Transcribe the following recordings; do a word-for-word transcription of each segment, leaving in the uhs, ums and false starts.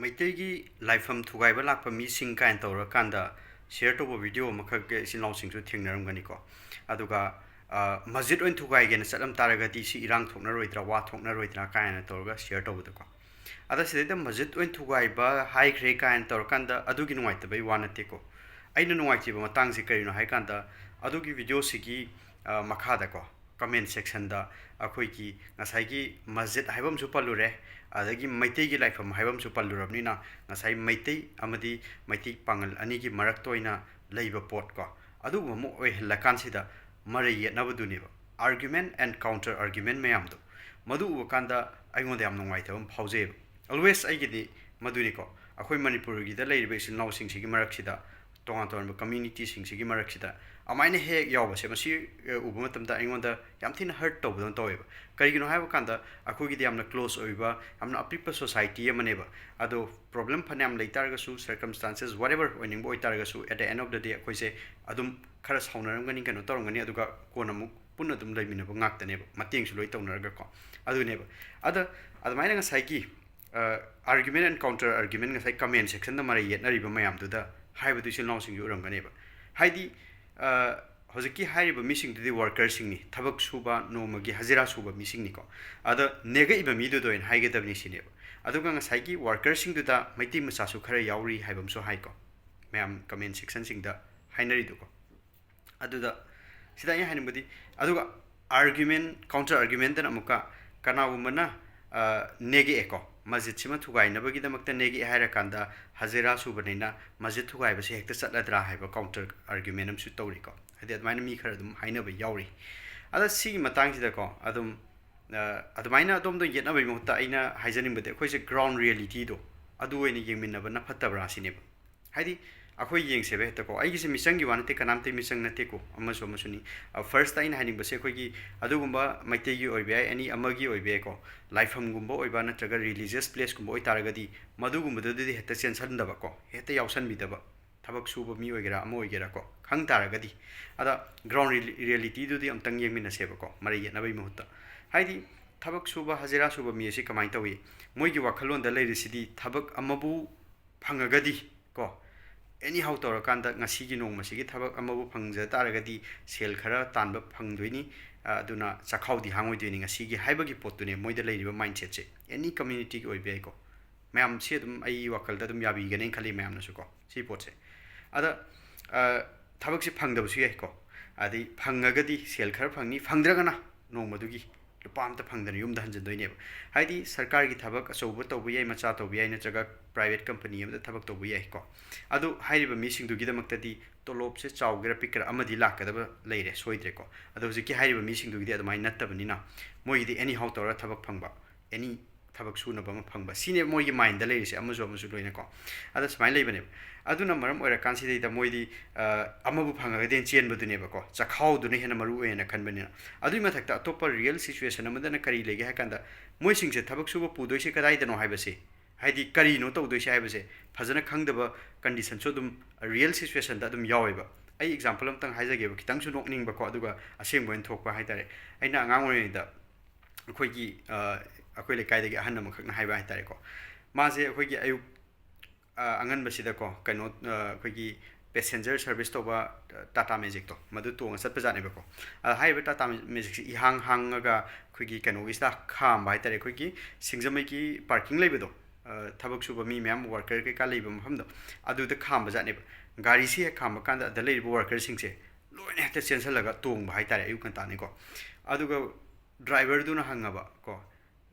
ꯃꯩꯇꯩꯒꯤ ꯂꯥꯏꯐꯝ ꯊꯨꯒꯥꯏꯕ ꯂꯥꯛꯄ ꯃꯤꯁꯤꯡ ꯀꯥꯏꯅ ꯇꯧꯔꯀꯥꯟꯗ ꯁꯤꯌꯔ ꯇꯧꯕ ꯚꯤꯗꯤꯑꯣ ꯑꯃꯈꯛ ꯏꯆꯤꯜ ꯏꯅꯥꯎꯁꯤꯡꯁꯨ ꯊꯦꯡꯅꯔꯝꯒꯅꯤꯀꯣ꯫ ꯑꯗꯨꯒ ꯃꯁꯖꯤꯠ ꯑꯣꯏꯅ ꯊꯨꯒꯥꯏꯒꯦꯅ ꯆꯠꯂꯝ ꯇꯥꯔꯒꯗꯤ ꯁꯤ ꯏꯔꯥꯡ ꯊꯣꯛꯅꯔꯣꯏꯗ꯭ꯔꯥ, ꯋꯥ ꯊꯣꯛꯅꯔꯣꯏꯗ꯭ꯔꯥ ꯀꯥꯏꯅ ꯇꯧꯔꯒ ꯁꯤꯌꯔ ꯇꯧꯕꯗꯀꯣ꯫ ꯑꯗ ꯁꯤꯗꯩꯗ ꯃꯁꯖꯤꯠ ꯑꯣꯏꯅ ꯊꯨꯒꯥꯏꯕ ꯍꯥꯏꯈ꯭ꯔꯦ ꯀꯥꯏꯅ ꯇꯧꯔꯀꯥꯟꯗ ꯑꯗꯨꯒꯤ ꯅꯨꯡꯉꯥꯏꯇꯕꯩ ꯋꯥ ꯅꯠꯇꯦꯀꯣ꯫ ꯑꯩꯅ ꯅꯨꯡꯉꯥꯏꯇ꯭ꯔꯤꯕ ꯃꯇꯥꯡꯁꯦ ꯀꯔꯤꯅꯣ ꯍꯥꯏ ꯀꯥꯟꯗ, ꯑꯗꯨꯒꯤ ꯚꯤꯗꯤꯑꯣꯁꯤꯒꯤ ꯃꯈꯥꯗꯀꯣ, ꯀꯃꯦꯟ ꯁꯦꯛꯁꯟꯗ ꯑꯩꯈꯣꯏꯒꯤ ꯉꯁꯥꯏꯒꯤ ꯃꯁꯖꯤꯠ ꯍꯥꯏꯕ ꯑꯃꯁꯨ ꯄꯜꯂꯨꯔꯦ, ꯑꯗꯒꯤ ꯃꯩꯇꯩꯒꯤ ꯂꯥꯏꯐꯝ ꯍꯥꯏꯕ ꯑꯃꯁꯨ ꯄꯜꯂꯨꯔꯕꯅꯤꯅ, ꯉꯁꯥꯏ ꯃꯩꯇꯩ ꯑꯃꯗꯤ ꯃꯩꯇꯩ ꯄꯥꯉꯜ ꯑꯅꯤꯒꯤ ꯃꯔꯛꯇ ꯑꯣꯏꯅ ꯂꯩꯕ ꯄꯣꯠꯀꯣ, ꯑꯗꯨꯒꯨꯝꯕ ꯑꯃ ꯑꯣꯏꯍꯜꯂꯀꯥꯟꯁꯤꯗ ꯃꯔꯩ ꯌꯦꯠꯅꯕꯗꯨꯅꯦꯕ꯫ Argument and counter argument ꯃꯌꯥꯝꯗꯣ, ꯃꯗꯨ ꯎꯕ ꯀꯥꯟꯗ ꯑꯩꯉꯣꯟꯗ ꯌꯥꯝ ꯅꯨꯡꯉꯥꯏꯇꯕ ꯑꯃ ꯐꯥꯎꯖꯩꯑꯕ꯫ Always ꯑꯩꯒꯤꯗꯤ ꯃꯗꯨꯅꯤꯀꯣ, ꯑꯩꯈꯣꯏ ꯃꯅꯤꯄꯨꯔꯒꯤꯗ ꯂꯩꯔꯤꯕ ꯏꯆꯤꯜ ꯏꯅꯥꯎꯁꯤꯡꯁꯤꯒꯤ ꯃꯔꯛꯁꯤꯗ, ꯇꯣꯉꯥꯟ ꯇꯣꯉꯥꯟꯕ ꯀꯝꯃ꯭ꯌꯨꯅꯤꯇꯤꯁꯤꯡꯁꯤꯒꯤ ꯃꯔꯛꯁꯤꯗ ꯑꯃꯥꯏꯅ ꯍꯦꯛ ꯍꯦꯛ ꯌꯥꯎꯕꯁꯦ, ꯃꯁꯤ ꯎꯕ ꯃꯇꯝꯗ ꯑꯩꯉꯣꯟꯗ ꯌꯥꯝ ꯊꯤꯅ ꯍꯔꯠ ꯇꯧꯕꯗꯧꯅ ꯇꯧꯋꯦꯕ꯫ ꯀꯔꯤꯒꯤꯅꯣ ꯍꯥꯏꯕ ꯀꯥꯟꯗ, ꯑꯩꯈꯣꯏꯒꯤꯗꯤ ꯌꯥꯝꯅ ꯀ꯭ꯂꯣꯖ ꯑꯣꯏꯕ, ꯌꯥꯝꯅ ꯑꯄꯤꯛꯄ ꯁꯣꯁꯥꯏꯇꯤ ꯑꯃꯅꯦꯕ꯫ ꯑꯗꯣ ꯄ꯭ꯔꯣꯕ꯭ꯂꯦꯝ ꯐꯅꯌꯥꯝ ꯂꯩ ꯇꯥꯔꯒꯁꯨ, ꯁꯔꯀꯝꯁ꯭ꯇꯥꯟꯁꯦꯁ whatever ꯑꯣꯏꯅꯤꯡꯕ ꯑꯣꯏꯇꯥꯔꯒꯁꯨ, at the end of the day ꯑꯩꯈꯣꯏꯁꯦ ꯑꯗꯨꯝ ꯈꯔ ꯁꯥꯎꯅꯔꯝꯒꯅꯤ, ꯀꯩꯅꯣ ꯇꯧꯔꯝꯒꯅꯤ, ꯑꯗꯨꯒ ꯀꯣꯟꯅ ꯑꯃꯨꯛ ꯄꯨꯟꯅ ꯑꯗꯨꯝ ꯂꯩꯃꯤꯟꯅꯕ ꯉꯥꯛꯇꯅꯦꯕ, ꯃꯇꯦꯡꯁꯨ ꯂꯣꯏ ꯇꯧꯅꯔꯒꯀꯣ꯫ ꯑꯗꯨꯅꯦꯕ꯫ ꯑꯗ ꯑꯗꯨꯃꯥꯏꯅ ꯉꯁꯥꯏꯒꯤ argument and counter argument, ꯉꯁꯥꯏ ꯀꯃꯦꯟ ꯁꯦꯛꯁꯟꯗ ꯃꯔꯩ ꯌꯦꯠꯅꯔꯤꯕ ꯃꯌꯥꯝꯗꯨꯗ ꯍꯥꯏꯕꯗꯨ ꯏꯆꯤꯜ ꯏꯅꯥꯎꯁꯤꯡꯁꯨ ꯎꯔꯝꯒꯅꯦꯕ꯫ ꯍꯥꯏꯗꯤ, ꯍꯧꯖꯤꯛꯀꯤ ꯍꯥꯏꯔꯤꯕ ꯃꯤꯁꯤꯡꯗꯨꯗꯤ ꯋꯥꯔꯀꯔꯁꯤꯡꯅꯤ, ꯊꯕꯛ ꯁꯨꯕ, ꯅꯣꯡꯃꯒꯤ ꯍꯖꯤꯔꯥ ꯁꯨꯕ ꯃꯤꯁꯤꯡꯅꯤꯀꯣ꯫ ꯑꯗ ꯅꯦꯛꯂꯛꯏꯕ ꯃꯤꯗꯨꯗ ꯑꯣꯏꯅ ꯍꯥꯏꯒꯗꯕꯅꯤ ꯁꯤꯅꯦꯕ꯫ ꯑꯗꯨꯒ ꯉꯁꯥꯏꯒꯤ ꯋꯥꯔꯀꯔꯁꯤꯡꯗꯨꯗ ꯃꯩꯇꯩ ꯃꯆꯥꯁꯨ ꯈꯔ ꯌꯥꯎꯔꯤ ꯍꯥꯏꯕ ꯑꯃꯁꯨ ꯍꯥꯏꯀꯣ, ꯃꯌꯥꯝ ꯀꯃꯦꯟ ꯁꯦꯛꯁꯟꯁꯤꯡꯗ ꯍꯥꯏꯅꯔꯤꯗꯨꯀꯣ꯫ ꯑꯗꯨꯗ ꯁꯤꯗ ꯑꯩꯅ ꯍꯥꯏꯅꯤꯡꯕꯗꯤ, ꯑꯗꯨꯒ argument, counter argumentꯗꯅ ꯑꯃꯨꯛꯀ ꯀꯅꯥꯒꯨꯝꯕꯅ ꯅꯦꯛꯂꯛꯑꯦꯀꯣ, ꯃꯁꯖꯤꯠꯁꯤꯃ ꯊꯨꯒꯥꯏꯅꯕꯒꯤꯗꯃꯛꯇ ꯅꯦꯛꯂꯛꯑꯦ ꯍꯥꯏꯔꯀꯥꯟꯗ, ꯍꯖꯤꯔꯥ ꯁꯨꯕꯅꯤꯅ ꯃꯁꯖꯤꯠ ꯊꯨꯒꯥꯏꯕꯁꯦ ꯍꯦꯛꯇ ꯆꯠꯂꯗ꯭ꯔꯥ ꯍꯥꯏꯕ counter argument ꯑꯃꯁꯨ ꯇꯧꯔꯤꯀꯣ꯫ ꯍꯥꯏꯗꯤ ꯑꯗꯨꯃꯥꯏꯅ ꯃꯤ ꯈꯔ ꯑꯗꯨꯝ ꯍꯥꯏꯅꯕ ꯌꯥꯎꯔꯤ꯫ ꯑꯗ ꯁꯤꯒꯤ ꯃꯇꯥꯡꯁꯤꯗꯀꯣ, ꯑꯗꯨꯝ ꯑꯗꯨꯃꯥꯏꯅ ꯑꯗꯣꯝꯗ ꯌꯦꯠꯅꯕꯒꯤ ꯃꯍꯨꯠꯇ ꯑꯩꯅ ꯍꯥꯏꯖꯅꯤꯡꯕꯗꯤ, ꯑꯩꯈꯣꯏꯁꯦ ground realityꯗꯣ ꯑꯗꯨ ꯑꯣꯏꯅ ꯌꯦꯡꯃꯤꯟꯅꯕꯅ ꯐꯠꯇꯕ꯭ꯔꯥ ꯁꯤꯅꯦꯕ꯫ ꯍꯥꯏꯗꯤ ꯑꯩꯈꯣꯏ ꯌꯦꯡꯁꯦꯕ ꯍꯦꯛꯇꯀꯣ, ꯑꯩꯒꯤꯁꯦ ꯃꯤꯆꯪꯒꯤ ꯋꯥ ꯅꯠꯇꯦ, ꯀꯅꯥꯝꯇꯒꯤ ꯃꯤꯆꯪ ꯅꯠꯇꯦꯀꯣ, ꯑꯃꯁꯨ ꯑꯃꯁꯨꯅꯤ꯫ ꯐꯥꯔꯁꯇ ꯑꯩꯅ ꯍꯥꯏꯅꯤꯡꯕꯁꯦ, ꯑꯩꯈꯣꯏꯒꯤ ꯑꯗꯨꯒꯨꯝꯕ ꯃꯩꯇꯩꯒꯤ ꯑꯣꯏꯕ ꯌꯥꯏ, ꯑꯦꯅꯤ ꯑꯃꯒꯤ ꯑꯣꯏꯕ ꯌꯥꯏꯀꯣ, ꯂꯥꯏꯐꯝꯒꯨꯝꯕ ꯑꯣꯏꯕ ꯅꯠꯇ꯭ꯔꯒ ꯔꯤꯂꯤꯖꯤꯌꯁ ꯄ꯭ꯂꯦꯁꯀꯨꯝꯕ ꯑꯣꯏꯇꯥꯔꯒꯗꯤ, ꯃꯗꯨꯒꯨꯝꯕꯗꯗꯤ ꯍꯦꯛꯇ ꯆꯦꯟꯁꯤꯟꯗꯕꯀꯣ, ꯍꯦꯛꯇ ꯌꯥꯎꯁꯟꯕꯤꯗꯕ꯫ ꯊꯕꯛ ꯁꯨꯕ ꯃꯤ ꯑꯣꯏꯒꯦꯔꯥ ꯑꯃ ꯑꯣꯏꯒꯦꯔꯥꯀꯣ, ꯈꯪ ꯇꯥꯔꯒꯗꯤ꯫ ꯑꯗ ground realityꯗꯨꯗꯤ ꯑꯝꯇꯪ ꯌꯦꯡꯃꯤꯟꯅꯁꯦꯕꯀꯣ, ꯃꯔꯩ ꯌꯦꯠꯅꯕꯒꯤ ꯃꯍꯨꯠꯇ꯫ ꯍꯥꯏꯗꯤ ꯊꯕꯛ ꯁꯨꯕ, ꯍꯖꯤꯔꯥ ꯁꯨꯕ ꯃꯤ ꯑꯁꯤ ꯀꯃꯥꯏꯅ ꯇꯧꯏ? ꯃꯣꯏꯒꯤ ꯋꯥꯈꯜꯂꯣꯟꯗ ꯂꯩꯔꯤꯁꯤꯗꯤ ꯊꯕꯛ ꯑꯃꯕꯨ ꯐꯪꯉꯒꯗꯤ ꯀꯣ, anyhow ꯇꯧꯔꯀꯥꯟꯗ ꯉꯁꯤꯒꯤ ꯅꯣꯡꯃꯁꯤꯒꯤ ꯊꯕꯛ ꯑꯃꯕꯨ ꯐꯪꯖ ꯇꯥꯔꯒꯗꯤ ꯁꯦꯜ ꯈꯔ ꯇꯥꯟꯕ ꯐꯪꯗꯣꯏꯅꯤ, ꯑꯗꯨꯅ ꯆꯥꯛꯈꯥꯎꯗꯤ ꯍꯥꯡꯉꯣꯏꯗꯣꯏꯅꯤ ꯉꯁꯤꯒꯤ ꯍꯥꯏꯕꯒꯤ ꯄꯣꯠꯇꯨꯅꯦ ꯃꯣꯏꯗ ꯂꯩꯔꯤꯕ mindsetꯁꯦ꯫ Any communityꯒꯤ ꯑꯣꯏꯕ ꯌꯥꯏꯀꯣ꯫ ꯃꯌꯥꯝꯁꯤ ꯑꯗꯨꯝ ꯑꯩ ꯋꯥꯈꯜꯗ ꯑꯗꯨꯝ ꯌꯥꯕꯤꯒꯅꯦꯅ ꯈꯜꯂꯤ ꯃꯌꯥꯝꯅꯁꯨ ꯀꯣ, ꯁꯤ ꯄꯣꯠꯁꯦ꯫ ꯑꯗ, ꯑ, ꯊꯕꯛꯁꯤ ꯐꯪꯗꯕꯁꯨ ꯌꯥꯏꯀꯣ꯫ ꯑꯗꯩ ꯐꯪꯉꯒꯗꯤ ꯁꯦꯜ ꯈꯔ ꯐꯪꯅꯤ, ꯐꯪꯗ꯭ꯔꯒꯅ ꯅꯣꯡꯃꯗꯨꯒꯤ ꯂꯨꯄꯥ ꯑꯝꯇ ꯐꯪꯗꯅ ꯌꯨꯝꯗ ꯍꯟꯖꯤꯟꯗꯣꯏꯅꯦꯕ꯫ ꯍꯥꯏꯗꯤ ꯁꯔꯀꯥꯔꯒꯤ ꯊꯕꯛ ꯑꯆꯧꯕ ꯇꯧꯕ ꯌꯥꯏ, ꯃꯆꯥ ꯇꯧꯕ ꯌꯥꯏ, ꯅꯠꯇ꯭ꯔꯒ private company ꯑꯃꯗ ꯊꯕꯛ ꯇꯧꯕ ꯌꯥꯏꯀꯣ꯫ ꯑꯗꯨ ꯍꯥꯏꯔꯤꯕ ꯃꯤꯁꯤꯡꯗꯨꯒꯤꯗꯃꯛꯇꯗꯤ ꯇꯣꯂꯣꯞꯁꯦ ꯆꯥꯎꯒꯦꯔꯥ ꯄꯤꯛꯀꯦꯔꯥ ꯑꯃꯗꯤ ꯂꯥꯛꯀꯗꯕ ꯂꯩꯔꯦ, ꯁꯣꯏꯗ꯭ꯔꯦꯀꯣ꯫ ꯑꯗꯣ ꯍꯧꯖꯤꯛꯀꯤ ꯍꯥꯏꯔꯤꯕ ꯃꯤꯁꯤꯡꯗꯨꯒꯤꯗꯤ ꯑꯗꯨꯃꯥꯏꯅ ꯅꯠꯇꯕꯅꯤꯅ ꯃꯣꯏꯒꯤꯗꯤ anyhow ꯇꯧꯔꯒ ꯊꯕꯛ ꯐꯪꯕ, any ꯊꯕꯛ ꯁꯨꯅꯕ ꯑꯃ ꯐꯪꯕ, ꯁꯤꯅꯦ ꯃꯣꯏꯒꯤ mindꯗ ꯂꯩꯔꯤꯁꯦ, ꯑꯃꯁꯨ ꯑꯃꯁꯨ ꯂꯣꯏꯅꯀꯣ꯫ ꯑꯗ ꯁꯨꯃꯥꯏꯅ ꯂꯩꯕꯅꯦꯕ꯫ ꯑꯗꯨꯅ ꯃꯔꯝ ꯑꯣꯏꯔꯀꯥꯟꯁꯤꯗꯩꯗ ꯃꯣꯏꯗꯤ, ꯑ, ꯑꯃꯕꯨ ꯐꯪꯉꯒꯗꯤ ꯆꯦꯟꯕꯗꯨꯅꯦꯕꯀꯣ, ꯆꯥꯛꯈꯥꯎꯗꯨꯅ ꯍꯦꯟꯅ ꯃꯔꯨ ꯑꯣꯏꯌꯦꯅ ꯈꯟꯕꯅꯤꯅ꯫ ꯑꯗꯨꯒꯤ ꯃꯊꯛꯇ ꯑꯇꯣꯞꯄ real situation ꯑꯃꯗꯅ ꯀꯔꯤ ꯂꯩꯒꯦ ꯍꯥꯏ ꯀꯥꯟꯗ, ꯃꯣꯏꯁꯤꯡꯁꯦ ꯊꯕꯛ ꯁꯨꯕ ꯄꯨꯗꯣꯏꯁꯦ ꯀꯗꯥꯏꯗꯅꯣ ꯍꯥꯏꯕꯁꯦ, ꯍꯥꯏꯗꯤ ꯀꯔꯤꯅꯣ ꯇꯧꯗꯣꯏꯁꯦ ꯍꯥꯏꯕꯁꯦ ꯐꯖꯅ ꯈꯪꯗꯕ conditionꯁꯨ ꯑꯗꯨꯝ real situationꯗ ꯑꯗꯨꯝ ꯌꯥꯎꯋꯦꯕ꯫ ꯑꯩ example ꯑꯝꯇꯪ ꯍꯥꯏꯖꯒꯦꯕ, ꯈꯤꯇꯪꯁꯨ ꯅꯣꯛꯅꯤꯡꯕꯀꯣ, ꯑꯗꯨꯒ ꯑꯁꯦꯡꯕ ꯑꯣꯏꯅ ꯊꯣꯛꯄ ꯍꯥꯏꯇꯥꯔꯦ꯫ ꯑꯩꯅ ꯑꯉꯥꯡ ꯑꯣꯏꯔꯤꯉꯩꯗ ꯑꯩꯈꯣꯏꯒꯤ, ꯑ, ꯑꯩꯈꯣꯏ ꯂꯩꯀꯥꯏꯗꯒꯤ ꯑꯍꯟ ꯑꯃꯈꯛꯅ ꯍꯥꯏꯕ ꯍꯥꯏꯇꯥꯔꯦꯀꯣ꯫ ꯃꯥꯁꯦ ꯑꯩꯈꯣꯏꯒꯤ ꯑꯌꯨꯛ, ꯑ, ꯑꯉꯟꯕꯁꯤꯗꯀꯣ, ꯀꯩꯅꯣ, ꯑ, ꯑꯩꯈꯣꯏꯒꯤ passenger service ꯇꯧꯕ, ꯑ, Tata Magicꯇꯣ, ꯃꯗꯨ ꯇꯣꯡꯉ ꯆꯠꯄꯖꯥꯠꯅꯦꯕꯀꯣ꯫ ꯑ, ꯍꯥꯏꯔꯤꯕ Tata Magicꯁꯤ ꯏꯍꯥꯡ ꯍꯥꯡꯉꯒ ꯑꯩꯈꯣꯏꯒꯤ ꯀꯩꯅꯣꯒꯤꯁꯤꯗ ꯈꯥꯝꯕ ꯍꯥꯏꯇꯥꯔꯦ, ꯑꯩꯈꯣꯏꯒꯤ ꯁꯤꯡꯖꯃꯩꯒꯤ parking ꯂꯩꯕꯗꯣ, ꯑ, ꯊꯕꯛ ꯁꯨꯕ ꯃꯤ ꯃꯌꯥꯝ, worker ꯀꯩꯀꯥ ꯂꯩꯕ ꯃꯐꯝꯗꯣ, ꯑꯗꯨꯗ ꯈꯥꯝꯕꯖꯥꯠꯅꯦꯕ꯫ ꯒꯥꯔꯤꯁꯤ ꯍꯦꯛ ꯈꯥꯝꯕ ꯀꯥꯟꯗ ꯑꯗ ꯂꯩꯔꯤꯕ workerꯁꯤꯡꯁꯦ ꯂꯣꯏꯅ ꯍꯦꯛꯇ ꯆꯦꯟꯁꯤꯜꯂꯒ ꯇꯣꯡꯕ ꯍꯥꯏꯇꯥꯔꯦ, ꯑꯌꯨꯛ ꯉꯟꯇꯥꯅꯤꯀꯣ꯫ ꯑꯗꯨꯒ driverꯗꯨꯅ ꯍꯪꯉꯕ ꯀꯣ,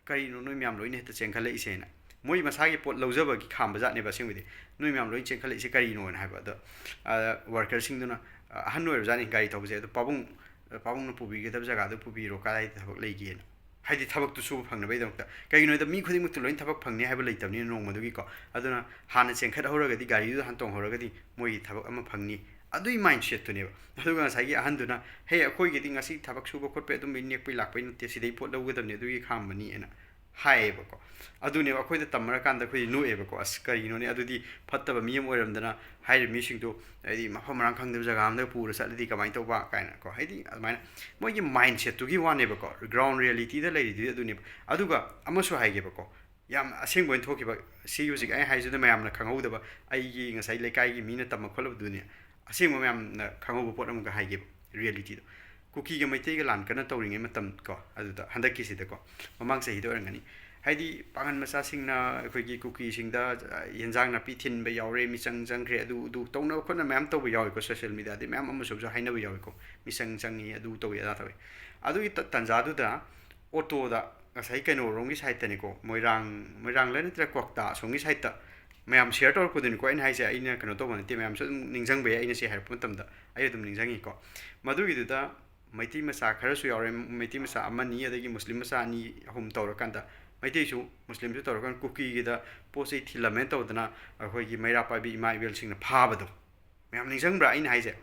"ꯀꯔꯤꯅꯣ ꯅꯣꯏ ꯃꯌꯥꯝ ꯂꯣꯏꯅ ꯍꯦꯛꯇ ꯆꯦꯟꯈꯠꯂꯛꯏꯁꯦꯅ?" ꯃꯣꯏ ꯃꯁꯥꯒꯤ ꯄꯣꯠ ꯂꯧꯖꯕꯒꯤ ꯈꯥꯝꯕ ꯖꯥꯠꯅꯦꯕ ꯑꯁꯦꯡꯕꯗꯤ꯫ "ꯅꯣꯏ ꯃꯌꯥꯝ ꯂꯣꯏꯅ ꯆꯦꯟꯈꯠꯂꯛꯏꯁꯦ ꯀꯔꯤꯅꯣꯅ?" ꯍꯥꯏꯕ꯫ ꯑꯗꯣ, ꯑ, workerꯁꯤꯡꯗꯨꯅ, ꯑ, ꯑꯍꯟ ꯑꯣꯏꯔꯕꯖꯥꯠꯅꯤ ꯒꯥꯔꯤ ꯊꯧꯕꯁꯦ꯫ ꯑꯗꯣ, "ꯄꯥꯕꯨꯡ, ꯄꯥꯕꯨꯡꯅ ꯄꯨꯕꯤꯒꯗꯕ ꯖꯒꯥꯗꯨ ꯄꯨꯕꯤꯔꯣ, ꯀꯗꯥꯏꯗ ꯊꯕꯛ ꯂꯩꯒꯦꯅ?" ꯍꯥꯏꯗꯤ ꯊꯕꯛꯇꯨ ꯁꯨꯕ ꯐꯪꯅꯕꯒꯤꯗꯃꯛꯇ꯫ ꯀꯩꯒꯤꯅꯣ ꯍꯥꯏꯗ ꯃꯤ ꯈꯨꯗꯤꯡꯃꯛꯇꯨ ꯂꯣꯏꯅ ꯊꯕꯛ ꯐꯪꯅꯤ ꯍꯥꯏꯕ ꯂꯩꯇꯕꯅꯤꯅ ꯅꯣꯡꯃꯗꯨꯒꯤꯀꯣ꯫ ꯑꯗꯨꯅ ꯍꯥꯟꯅ ꯆꯦꯟꯈꯠꯍꯧꯔꯒꯗꯤ, ꯒꯥꯔꯤꯗꯨꯗ ꯍꯥꯟꯅ ꯇꯣꯡꯍꯧꯔꯒꯗꯤ ꯃꯣꯏꯒꯤ ꯊꯕꯛ ꯑꯃ ꯐꯪꯅꯤ꯫ ꯑꯗꯨꯒꯤ mindsetꯇꯨꯅꯦꯕ꯫ ꯑꯗꯨꯒ ꯉꯁꯥꯏꯒꯤ ꯑꯍꯟꯗꯨꯅ, "ꯍꯦ, ꯑꯩꯈꯣꯏꯒꯤꯗꯤ ꯉꯁꯤ ꯊꯕꯛ ꯁꯨꯕ ꯈꯣꯠꯄ ꯑꯗꯨꯝꯕꯒꯤ ꯅꯦꯛꯄꯩ ꯂꯥꯛꯄꯩ ꯅꯠꯇꯦ, ꯁꯤꯗꯩ ꯄꯣꯠ ꯂꯧꯒꯗꯕꯅꯤ, ꯑꯗꯨꯒꯤ ꯈꯥꯝꯕꯅꯤ" ꯍꯥꯏꯅ ꯍꯥꯏꯌꯦꯕꯀꯣ꯫ ꯑꯗꯨꯅꯦꯕ ꯑꯩꯈꯣꯏꯗ ꯇꯝꯃꯔꯀꯥꯟꯗ ꯑꯩꯈꯣꯏꯗꯤ ꯅꯣꯛꯑꯦꯕꯀꯣ꯫ "ꯑꯁ, ꯀꯔꯤꯅꯣꯅꯦ? ꯑꯗꯨꯗꯤ ꯐꯠꯇꯕ ꯃꯤ ꯑꯃ ꯑꯣꯏꯔꯝꯗꯅ ꯍꯥꯏꯔꯤꯕ ꯃꯤꯁꯤꯡꯗꯣ, ꯍꯥꯏꯗꯤ, ꯃꯐꯝ ꯃꯔꯥꯡ ꯈꯪꯗꯕ ꯖꯒꯥ ꯑꯃꯗ ꯄꯨꯔ ꯆꯠꯂꯗꯤ ꯀꯃꯥꯏꯅ ꯇꯧꯕ?" ꯀꯥꯏꯅꯀꯣ꯫ ꯍꯥꯏꯗꯤ, ꯑꯗꯨꯃꯥꯏꯅ ꯃꯣꯏꯒꯤ ꯃꯥꯏꯟꯁꯦꯠꯇꯨꯒꯤ ꯋꯥꯅꯦꯕꯀꯣ꯫ ꯒ꯭ꯔꯥꯎꯟ ꯔꯤꯌꯦꯂꯤꯇꯤꯗ ꯂꯩꯔꯤꯗꯨꯗꯤ ꯑꯗꯨꯅꯦꯕ꯫ ꯑꯗꯨꯒ ꯑꯃꯁꯨ ꯍꯥꯏꯒꯦꯕꯀꯣ, ꯌꯥꯝ ꯑꯁꯦꯡꯕ ꯑꯣꯏꯅ ꯊꯣꯛꯈꯤꯕ, ꯁꯤ ꯍꯧꯖꯤꯛ ꯑꯩ ꯍꯥꯏꯁꯤꯗ ꯃꯌꯥꯝꯅ ꯈꯪꯍꯧꯗꯕ, ꯑꯩꯒꯤ ꯉꯁꯥꯏ ꯂꯩꯀꯥꯏꯒꯤ ꯃꯤꯅ ꯇꯝꯕ ꯈꯣꯠꯂꯕꯗꯨꯅꯦ꯫ ꯑꯁꯦꯡꯕ ꯃꯌꯥꯝꯅ ꯈꯪꯍꯧꯕ ꯄꯣꯠ ꯑꯃꯒ ꯍꯥꯏꯒꯦꯕ, ꯔꯤꯌꯦꯂꯤꯇꯤꯗꯣ꯫ ꯀꯨꯀꯤꯒ ꯃꯩꯇꯩꯒ ꯂꯥꯟ ꯀꯟꯅ ꯇꯧꯔꯤꯉꯩ ꯃꯇꯝ ꯀꯣ, ꯑꯗꯨꯗ, ꯍꯟꯗꯛꯀꯤꯁꯤꯗꯀꯣ, ꯃꯃꯥꯡ ꯆꯍꯤꯗ ꯑꯣꯏꯔꯝꯒꯅꯤ꯫ ꯍꯥꯏꯗꯤ, ꯄꯥꯡꯒꯜ ꯃꯆꯥꯁꯤꯡꯅ ꯑꯩꯈꯣꯏꯒꯤ ꯀꯨꯀꯤꯁꯤꯡꯗ, ꯑ, ꯌꯦꯟꯖꯥꯡ ꯅꯥꯄꯤ ꯊꯤꯟꯕ ꯌꯥꯎꯔꯦ, ꯃꯤꯆꯪ ꯆꯪꯈ꯭ꯔꯦ, ꯑꯗꯨ, ꯑꯗꯨ ꯇꯧꯅꯕ ꯈꯣꯠꯅꯕ ꯃꯌꯥꯝ ꯇꯧꯕ ꯌꯥꯎꯏꯀꯣ, ꯁꯣꯁꯦꯜ ꯃꯦꯗꯤꯌꯥꯗꯤ ꯃꯌꯥꯝ ꯑꯃꯁꯨ ꯍꯥꯏꯅꯕ ꯌꯥꯎꯏꯀꯣ, ꯃꯤꯆꯪ ꯆꯪꯉꯤ, ꯑꯗꯨ ꯇꯧꯏ, ꯑꯗꯥ ꯇꯧꯏ꯫ ꯑꯗꯨꯒꯤ ꯇ-, ꯇꯥꯟꯖꯥꯗꯨꯗ ꯑꯣꯇꯣꯗ ꯉꯁꯥꯏ ꯀꯩꯅꯣꯔꯣꯝꯒꯤ ꯁꯥꯏꯠꯇꯅꯤꯀꯣ, ꯃꯣꯏꯔꯥꯡ, ꯃꯣꯏꯔꯥꯡꯂ ꯅꯠꯇ꯭ꯔꯒ ꯀ꯭ꯋꯥꯛꯇꯥ ꯑꯁꯣꯝꯒꯤ ꯁꯥꯏꯠꯇ ꯃꯌꯥꯝ ꯁꯤꯌꯔ ꯇꯧꯔꯛꯄꯗꯨꯅꯤꯀꯣ ꯑꯩꯅ ꯍꯥꯏꯁꯦ, ꯑꯩꯅ ꯀꯩꯅꯣ ꯇꯧꯕ ꯅꯠꯇꯦ, ꯃꯌꯥꯝꯁꯨ ꯑꯗꯨꯝ ꯅꯤꯡꯁꯤꯡꯕ ꯌꯥꯏ, ꯑꯩꯅ ꯁꯤ ꯍꯥꯏꯔꯛꯄ ꯃꯇꯝꯗ ꯑꯩ ꯑꯗꯨꯝ ꯅꯤꯡꯁꯤꯡꯉꯤꯀꯣ꯫ ꯃꯗꯨꯒꯤꯗꯨꯗ ꯃꯩꯇꯩ ꯃꯆꯥ ꯈꯔꯁꯨ ꯌꯥꯎꯔꯦ, ꯃꯩꯇꯩ ꯃꯆꯥ ꯑꯃꯅꯤ, ꯑꯗꯒꯤ ꯃꯨꯁꯂꯤꯝ ꯃꯆꯥ ꯑꯅꯤ ꯑꯍꯨꯝ ꯇꯧꯔꯀꯥꯟꯗ, ꯃꯩꯇꯩꯁꯨ ꯃꯨꯁꯂꯤꯝꯁꯨ ꯇꯧꯔꯀꯥꯟꯗ ꯀꯨꯀꯤꯒꯤꯗ ꯄꯣꯠ ꯆꯩ ꯊꯤꯜꯂꯝꯃꯦ ꯇꯧꯗꯅ ꯑꯩꯈꯣꯏꯒꯤ ꯃꯩꯔꯥ ꯄꯥꯏꯕꯤ ꯏꯃꯥ ꯏꯕꯦꯜꯁꯤꯡꯅ ꯐꯥꯕꯗꯣ꯫ ꯃꯌꯥꯝ ꯅꯤꯡꯁꯤꯡꯕ꯭ꯔꯥ ꯑꯩꯅ ꯍꯥꯏꯁꯦ?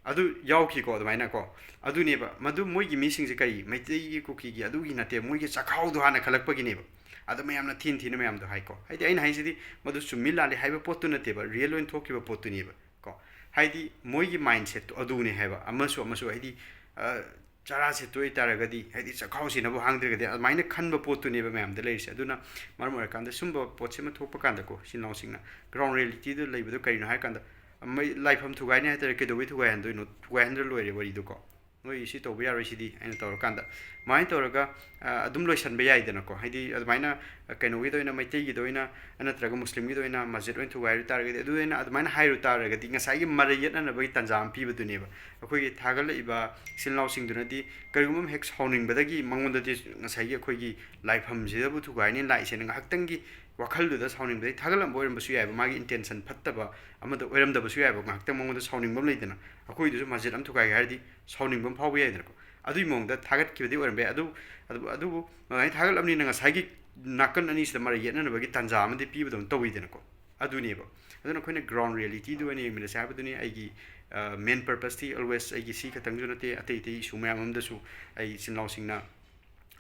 ꯑꯗꯨ ꯌꯥꯎꯈꯤꯀꯣ ꯑꯗꯨꯃꯥꯏꯅꯀꯣ꯫ ꯑꯗꯨꯅꯦꯕ, ꯃꯗꯨ ꯃꯣꯏꯒꯤ ꯃꯤꯁꯤꯡꯁꯦ ꯀꯔꯤ, ꯃꯩꯇꯩꯒꯤ ꯀꯨꯀꯤꯒꯤ ꯑꯗꯨꯒꯤ ꯅꯠꯇꯦ, ꯃꯣꯏꯒꯤ ꯆꯥꯛꯈꯥꯎꯗꯣ ꯍꯥꯟꯅ ꯈꯜꯂꯛꯄꯒꯤꯅꯦꯕ꯫ ꯑꯗꯨ ꯃꯌꯥꯝꯅ ꯊꯤꯅ ꯊꯤꯅ ꯃꯌꯥꯝꯗꯣ ꯍꯥꯏꯀꯣ꯫ ꯍꯥꯏꯗꯤ, ꯑꯩꯅ ꯍꯥꯏꯁꯤꯗꯤ ꯃꯗꯨ ꯆꯨꯝꯃꯤ ꯂꯥꯜꯂꯤ ꯍꯥꯏꯕ ꯄꯣꯠꯇꯨ ꯅꯠꯇꯦꯕ, ꯔꯤꯌꯦꯜ ꯑꯣꯏꯅ ꯊꯣꯛꯈꯤꯕ ꯄꯣꯠꯇꯨꯅꯦꯕ ꯀꯣ꯫ ꯍꯥꯏꯗꯤ, ꯃꯣꯏꯒꯤ ꯃꯥꯏꯟꯁꯦꯠꯇꯣ ꯑꯗꯨꯅꯦ ꯍꯥꯏꯕ꯫ ꯑꯃꯁꯨ ꯑꯃꯁꯨ, ꯍꯥꯏꯗꯤ, ꯑ, ꯆꯔꯥ ꯁꯦꯠꯇꯣꯛ ꯑꯣꯏꯇꯥꯔꯒꯗꯤ, ꯍꯥꯏꯗꯤ, ꯆꯥꯛꯈꯥꯎ ꯁꯤꯅꯕ ꯍꯥꯡꯗ꯭ꯔꯒꯗꯤ, ꯑꯗꯨꯃꯥꯏꯅ ꯈꯟꯕ ꯄꯣꯠꯇꯨꯅꯦꯕ ꯃꯌꯥꯝꯗ ꯂꯩꯔꯤꯁꯦ꯫ ꯑꯗꯨꯅ ꯃꯔꯝ ꯑꯣꯏꯔꯀꯥꯟꯗ ꯁꯨꯝꯕ ꯄꯣꯠꯁꯦ ꯑꯃ ꯊꯣꯛꯄ ꯀꯥꯟꯗꯀꯣ, ꯏꯆꯤꯜ ꯏꯅꯥꯎꯁꯤꯡꯅ ꯒ꯭ꯔꯥꯎꯟ ꯔꯤꯌꯦꯂꯤꯇꯤꯗ ꯂꯩꯕꯗꯣ ꯀꯔꯤꯅꯣ ꯍꯥꯏꯔꯀꯥꯟꯗ, ꯃꯩ, ꯂꯥꯏꯐꯝ ꯊꯨꯒꯥꯏꯅꯤ ꯍꯥꯏꯇꯥꯔꯦ, ꯀꯩꯗꯧꯕꯩ ꯊꯨꯒꯥꯏꯍꯟꯗꯣꯏꯅꯣ? ꯊꯨꯒꯥꯏꯍꯟꯗ꯭ꯔ ꯂꯣꯏꯔꯦ ꯋꯥꯔꯤꯗꯨꯀꯣ꯫ "ꯅꯣꯏ ꯁꯤ ꯇꯧꯕ ꯌꯥꯔꯣꯏ ꯁꯤꯗꯤ" ꯍꯥꯏꯅ ꯇꯧꯔꯀꯥꯟꯗ, ꯑꯗꯨꯃꯥꯏꯅ ꯇꯧꯔꯒ, ꯑ, ꯑꯗꯨꯝ ꯂꯣꯏꯁꯟꯕ ꯌꯥꯏꯗꯅꯀꯣ꯫ ꯍꯥꯏꯗꯤ, ꯑꯗꯨꯃꯥꯏꯅ, ꯑ, ꯀꯩꯅꯣꯒꯤꯗ ꯑꯣꯏꯅ, ꯃꯩꯇꯩꯒꯤꯗ ꯑꯣꯏꯅ, ꯅꯠꯇ꯭ꯔꯒ ꯃꯨꯁꯂꯤꯝꯒꯤꯗ ꯑꯣꯏꯅ ꯃꯁꯖꯤꯗ ꯑꯣꯏꯅ ꯊꯨꯒꯥꯏꯔꯨ ꯇꯥꯔꯒꯗꯤ, ꯑꯗꯨ ꯑꯣꯏꯅ ꯑꯗꯨꯃꯥꯏꯅ ꯍꯥꯏꯔꯨ ꯇꯥꯔꯒꯗꯤ, ꯉꯁꯥꯏꯒꯤ ꯃꯔꯩ ꯌꯦꯠꯅꯅꯕꯒꯤ ꯇꯥꯟꯖꯥ ꯑꯃ ꯄꯤꯕꯗꯨꯅꯦꯕ꯫ ꯑꯩꯈꯣꯏꯒꯤ ꯊꯥꯒꯠꯂꯛꯏꯕ ꯏꯆꯤꯜ ꯏꯅꯥꯎꯁꯤꯡꯗꯨꯅꯗꯤ ꯀꯔꯤꯒꯨꯝꯕ ꯑꯃ ꯍꯦꯛ ꯁꯥꯎꯅꯤꯡꯕꯗꯒꯤ ꯃꯉꯣꯟꯗꯗꯤ ꯉꯁꯥꯏꯒꯤ ꯑꯩꯈꯣꯏꯒꯤ ꯂꯥꯏꯐꯝꯁꯤꯗꯕꯨ ꯊꯨꯒꯥꯏꯅꯤ ꯂꯥꯛꯏꯁꯦꯅ ꯉꯥꯏꯍꯥꯛꯇꯪꯒꯤ ꯋꯥꯈꯜꯗꯨꯗ ꯁꯥꯎꯅꯤꯡꯕꯗꯒꯤ ꯊꯥꯒꯠꯂꯝꯕ ꯑꯣꯏꯔꯝꯕꯁꯨ ꯌꯥꯏꯑꯕ, ꯃꯥꯒꯤ ꯏꯟꯇꯦꯟꯁꯟ ꯐꯠꯇꯕ ꯑꯃꯗ ꯑꯣꯏꯔꯝꯗꯕꯁꯨ ꯌꯥꯏꯑꯕ꯫ ꯉꯥꯏꯍꯥꯛꯇꯪ ꯃꯉꯣꯟꯗ ꯁꯥꯎꯅꯤꯡꯕ ꯑꯃ ꯂꯩꯗꯅ, ꯑꯩꯈꯣꯏꯗꯨꯁꯨ ꯃꯁꯖꯤꯗ ꯑꯃ ꯊꯨꯒꯥꯏꯒꯦ ꯍꯥꯏꯔꯗꯤ ꯁꯥꯎꯅꯤꯡꯕ ꯑꯃ ꯐꯥꯎꯕ ꯌꯥꯏꯗꯅꯀꯣ꯫ ꯑꯗꯨꯒꯤ ꯃꯑꯣꯡꯗ ꯊꯥꯒꯠꯈꯤꯕꯗꯤ ꯑꯣꯏꯔꯝꯕ ꯌꯥꯏ꯫ ꯑꯗꯨ, ꯑꯗꯨ, ꯑꯗꯨꯕꯨ ꯑꯗꯨꯃꯥꯏꯅ ꯊꯥꯒꯠꯂꯕꯅꯤꯅ ꯉꯁꯥꯏꯒꯤ ꯅꯥꯀꯟ ꯑꯅꯤꯁꯤꯗ ꯃꯔꯩ ꯌꯦꯠꯅꯅꯕꯒꯤ ꯇꯥꯟꯖꯥ ꯑꯃꯗꯤ ꯄꯤꯕꯗꯧꯅ ꯇꯧꯋꯤꯗꯅꯀꯣ꯫ ꯑꯗꯨꯅꯦꯕ꯫ ꯑꯗꯨꯅ ꯑꯩꯈꯣꯏꯅ ꯒ꯭ꯔꯥꯎꯟ ꯔꯤꯌꯦꯂꯤꯇꯤꯗ ꯑꯣꯏꯅ ꯌꯦꯡꯃꯤꯟꯅꯁꯦ ꯍꯥꯏꯕꯗꯨꯅꯤ꯫ ꯑꯩꯒꯤ, ꯑ, ꯃꯦꯟ ꯄꯔꯄꯁꯇꯤ ꯑꯣꯜꯋꯦꯁ ꯑꯩꯒꯤ ꯁꯤ ꯈꯛꯇꯪꯁꯨ ꯅꯠꯇꯦ, ꯑꯇꯩ ꯑꯇꯩ ꯏꯁꯨ ꯃꯌꯥꯝ ꯑꯃꯗꯁꯨ ꯑꯩ ꯏꯆꯤꯜ ꯏꯅꯥꯎꯁꯤꯡꯅ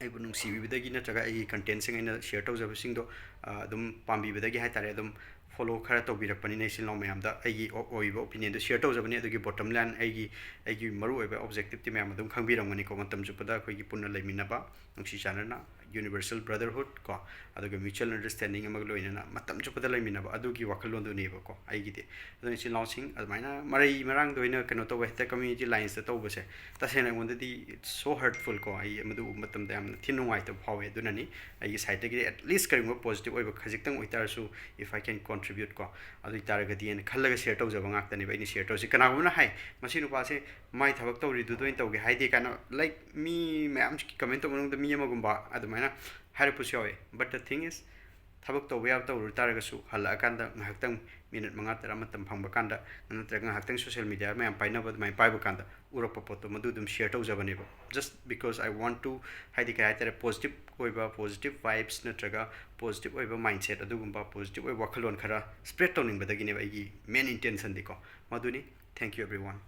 ꯑꯩꯕꯨ ꯅꯨꯡꯁꯤꯕꯤꯕꯗꯒꯤ ꯅꯠꯇ꯭ꯔꯒ ꯑꯩꯒꯤ ꯀꯟꯇꯦꯟꯁꯤꯡ, ꯑꯩꯅ ꯁꯤꯌꯔ ꯇꯧꯖꯕꯁꯤꯡꯗꯣ ꯑꯗꯨꯝ ꯄꯥꯝꯕꯤꯕꯗꯒꯤ ꯍꯥꯏꯇꯥꯔꯦ, ꯑꯗꯨꯝ ꯐꯣꯂꯣ ꯈꯔ ꯇꯧꯕꯤꯔꯛꯄꯅꯤꯅ ꯏꯆꯤꯜ ꯏꯅꯥꯎ ꯃꯌꯥꯝꯗ ꯑꯩꯒꯤ ꯑꯣꯏꯕ ꯑꯣꯄꯤꯅꯤꯌꯟꯗꯣ ꯁꯤꯌꯔ ꯇꯧꯖꯕꯅꯤ꯫ ꯑꯗꯨꯒꯤ ꯕꯣꯇꯝ ꯂꯥꯏꯟ, ꯑꯩꯒꯤ ꯑꯩꯒꯤ ꯃꯔꯨꯑꯣꯏꯕ ꯑꯣꯕꯖꯦꯛꯇꯤꯞꯇꯤ ꯃꯌꯥꯝ ꯑꯗꯨꯝ ꯈꯪꯕꯤꯔꯝꯒꯅꯤꯀꯣ꯫ ꯃꯇꯝ ꯆꯨꯞꯄꯗ ꯑꯩꯈꯣꯏꯒꯤ ꯄꯨꯟꯅ ꯂꯩꯃꯤꯟꯅꯕ, ꯅꯨꯡꯁꯤ ꯆꯥꯟꯅꯅ, ꯌꯨꯅꯤꯚꯔꯁꯦꯜ ꯕ꯭ꯔꯗꯔꯍꯨꯗ ꯀꯣ, ꯑꯗꯨꯒ ꯃ꯭ꯌꯨꯆꯨꯋꯦꯜ ꯑꯟꯗꯔꯁ꯭ꯇꯦꯟꯗꯤꯡ ꯑꯃꯒ ꯂꯣꯏꯅꯅ ꯃꯇꯝ ꯆꯨꯞꯄꯗ ꯂꯩꯃꯤꯟꯅꯕ, ꯑꯗꯨꯒꯤ ꯋꯥꯈꯜꯂꯣꯟꯗꯨꯅꯦꯕꯀꯣ ꯑꯩꯒꯤꯗꯤ꯫ ꯑꯗꯨꯅ ꯏꯆꯤꯜ ꯏꯅꯥꯎꯁꯤꯡ ꯑꯗꯨꯃꯥꯏꯅ ꯃꯔꯩ ꯃꯔꯥꯡꯗ ꯑꯣꯏꯅ ꯀꯩꯅꯣ ꯇꯧꯕ, ꯍꯦꯛꯇ ꯀꯝꯃ꯭ꯌꯨꯅꯤꯇꯤ ꯂꯥꯏꯟꯁꯇ ꯇꯧꯕꯁꯦ ꯇꯁꯦꯡꯅ ꯑꯩꯉꯣꯟꯗꯗꯤ it's so hurtful ꯀꯣ꯫ ꯑꯩ ꯃꯗꯨ ꯎꯕ ꯃꯇꯝꯗ ꯌꯥꯝꯅ ꯊꯤꯅ ꯅꯨꯡꯉꯥꯏꯇꯕ ꯐꯥꯎꯋꯦ꯫ ꯑꯗꯨꯅꯅꯤ ꯑꯩꯒꯤ ꯁꯥꯏꯠꯇꯒꯤ at least ꯀꯔꯤꯒꯨꯝꯕ ꯄꯣꯖꯤꯇꯤꯞ ꯑꯣꯏꯕ ꯈꯖꯤꯛꯇꯪ ꯑꯣꯏꯇꯥꯔꯁꯨ, if I can contribute ꯀꯣ, ꯑꯗꯨ ꯑꯣꯏꯇꯥꯔꯒꯗꯤ ꯍꯥꯏꯅ ꯈꯜꯂꯒ ꯁꯤꯌꯔ ꯇꯧꯖꯕ ꯉꯥꯛꯇꯅꯦꯕ ꯑꯩꯅ ꯁꯤꯌꯔ ꯇꯧꯔꯤꯁꯦ꯫ ꯀꯅꯥꯒꯨꯝꯕꯅ ꯍꯥꯏ, "ꯃꯁꯤ ꯅꯨꯄꯥꯁꯦ ꯃꯥꯏ ꯊꯕꯛ ꯇꯧꯔꯤꯗꯨꯗ ꯑꯣꯏꯅ ꯇꯧꯒꯦ ꯍꯥꯏꯗꯦ" ꯀꯥꯏꯅ, ꯂꯥꯏꯛ, ꯃꯤ ꯃꯌꯥꯝ ꯀꯃꯦꯟ ꯇꯧꯕ ꯃꯅꯨꯡꯗ ꯃꯤ ꯑꯃꯒꯨꯝꯕ ꯑꯗꯨꯃꯥꯏꯅ ꯍꯥꯏꯔꯛꯄꯁꯨ ꯌꯥꯎꯋꯦ꯫ But the thing is, ꯊꯕꯛ ꯇꯧꯕ ꯌꯥꯕ ꯇꯧꯔꯨ ꯇꯥꯔꯒꯁꯨ, ꯍꯜꯂꯛꯑꯀꯥꯟꯗ ꯉꯥꯏꯍꯥꯛꯇꯪ ꯃꯤꯅꯤꯠ ꯃꯉꯥ ꯇꯔꯥ ꯃꯇꯝ ꯐꯪꯕ ꯀꯥꯟꯗ, ꯅꯠꯇ꯭ꯔꯒ ꯉꯥꯏꯍꯥꯛꯇꯪ ꯁꯣꯁꯤꯌꯦꯜ ꯃꯤꯗꯤꯌꯥ ꯃꯌꯥꯝ ꯄꯥꯏꯅꯕ ꯑꯗꯨꯃꯥꯏꯅ ꯄꯥꯏꯕ ꯀꯥꯟꯗ ꯎꯔꯛꯄ ꯄꯣꯠꯇꯣ, ꯃꯗꯨ ꯑꯗꯨꯝ ꯁꯤꯌꯔ ꯇꯧꯖꯕꯅꯦꯕ꯫ Just because I want to, ꯍꯥꯏꯗꯤ ꯀꯩ ꯍꯥꯏꯇꯥꯔꯦ, ꯄꯣꯖꯤꯇꯤꯞ ꯑꯣꯏꯕ, ꯄꯣꯖꯤꯇꯤꯞ ꯚꯥꯏꯕꯁ ꯅꯠꯇ꯭ꯔꯒ ꯄꯣꯖꯤꯇꯤꯞ ꯑꯣꯏꯕ ꯃꯥꯏꯟꯁꯦꯠ ꯑꯗꯨꯒꯨꯝꯕ, ꯄꯣꯖꯤꯇꯤꯞ ꯑꯣꯏꯕ ꯋꯥꯈꯜꯂꯣꯟ ꯈꯔ ꯁ꯭ꯄ꯭ꯔꯦꯗ ꯇꯧꯅꯤꯡꯕꯗꯒꯤꯅꯦꯕ ꯑꯩꯒꯤ ꯃꯦꯟ ꯏꯟꯇꯦꯟꯁꯟꯗꯤꯀꯣ꯫ ꯃꯗꯨꯅꯤ꯫ Thank you everyone꯫